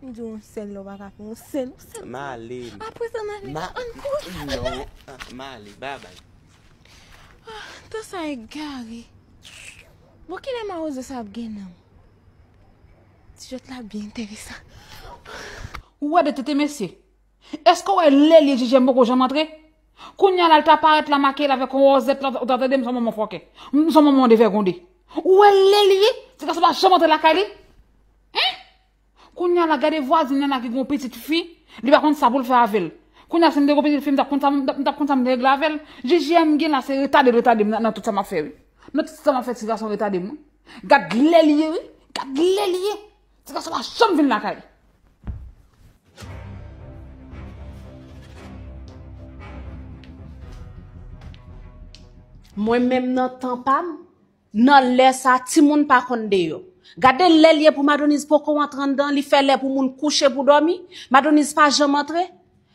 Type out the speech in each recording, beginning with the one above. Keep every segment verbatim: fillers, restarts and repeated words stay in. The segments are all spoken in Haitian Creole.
M di w yon sèl lè w pa ka fè yon sèl, yon sèl. M ale. Apre sa, m ale. Ma- Ann kouri. Non, ah, m ale. Babay. Ah, tan sa egare. Bon, kilè mawozo sa ap gen nan? Ti jwèt la byen enteresan. Ou wè de tete mesye. Èske w wè lè l ye J J M poko janm antre? Kounye a la, l ta parèt la, make l avèk yon wòzèt la, ou ta tande m se yon manman fòkè. M se yon manman devègonde. Ou wè lè l ye? Ti gason pa janm antre lakay li? Hein? Kounye a la, gade vwazin nan la ki gen yon pitit fi, li pa konn sa pou l fè avè l. Kounye a, si m te gen yon pitit fi, m t ap konn sa, m t ap, m t ap konn sa m te regle avè l. J J M gen la, se retade l retade m nan, nan tout sa m ap fè, wi. Nan tout sa m ap fè, ti gason retade m, wi. Gad lè l ye, wi. Gad lè l ye. Ti gason pa janm vin lakay. Mwen menm nan tan pa m, nan lè sa, timoun pa konn deyò. Gade lè l ye pou Madonise poko antre anndan, li fè lè pou moun kouche pou dòmi. Madonise pa janm antre.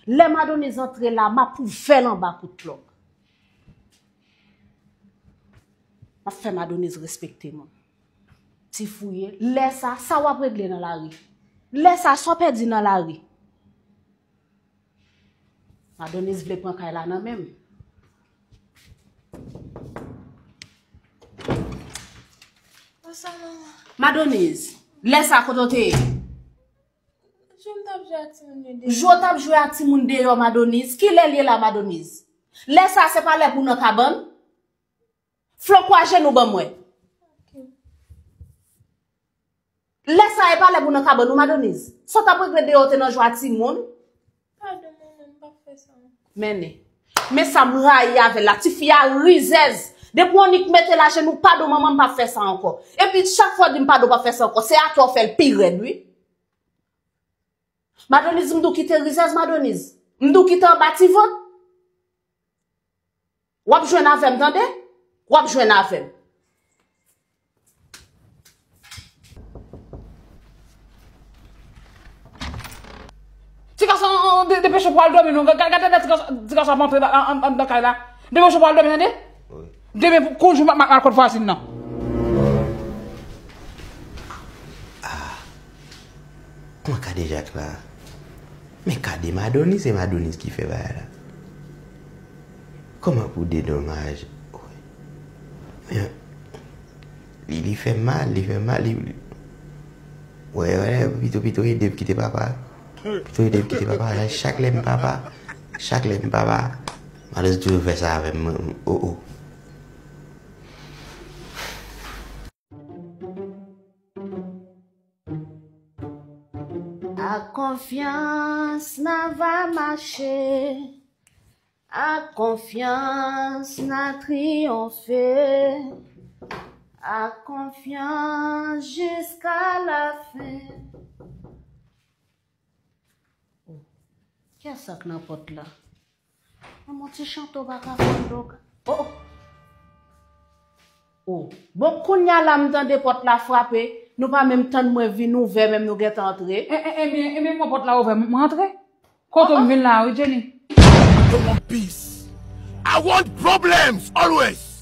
Lè Madonise antre la, m ap ouvè l anba kout lòk. M ap fè Madonise respekte mwen. Ti fouye, lè sa, sa w ap regle nan lari? Lè sa, sa w pèdi nan lari? Madonise vle pran kay la nan men m. Bonswa, manman. Madonise, lè sa kote w te ye? Jou m t ap jwe ak timoun yo deyò. Jou w t ap jwe ak timoun deyò, Madonise. Kilè l ye la, Madonise? Lè sa, se pa lè pou w nan kabann? Flo, kwaje nou ban mwen. Ok. Lè sa e pa lè pou nan kabann ou, Madonise. Sa w t ap regle deyò te nan jwa timoun. Padon, manman, m p ap fè sa ankò. Mennen. Men sa m rayi avè l la, tifi a rizèz. Depi w annik mete l ajenou, padon, manman, m p ap fè sa ankò. Epi chak fwa w di m padon, w p ap fè sa ankò, se atò w fè l pi rèd, wi. Madonise, m di w kite rizèz, Madonise. M di w kite anba ti vant. W ap jwenn avè m, tande? W ap jwenn avè m. Ti gason, de- depeche w pou al dòmi non. Gade, gade, gade, ti gason, ti gason ap antre an- an- anndan kay la. Depeche w pou al dòmi, tande? Wi. Demen pou kounjou m ap al kot vwazin nan. Ah. Kòman kadejak la? Men kade Madonise, se Madonise ki fè bagay la. Kòman pou dedomaj? Men, li, li fè m mal, li fè m mal, li, li, wè, wè, pito, pito ede m kite papa. Pito ede m kite papa. Chak lè m papa, chak lè m papa, Madonise toujou fè sa avè m. Oh, oh. Ak konfyans n a va mache, ak konfyans n a triyonfe, ak konfyans jiska lafen. Oh, kiyès sa k nan pòt la? Manman, ti chante w pa ka fè m doka. Oh, oh. Oh. Bon, kounye a la, m tande pòt la frape. Nou pa menm tann mwen vin ouvè, menm nou gentan antre. E, e, ebyen, ebyen, pran pòt la ouvè, m antre. Kote m vin la, wi, Jenny? I don't want peace. I want problems always.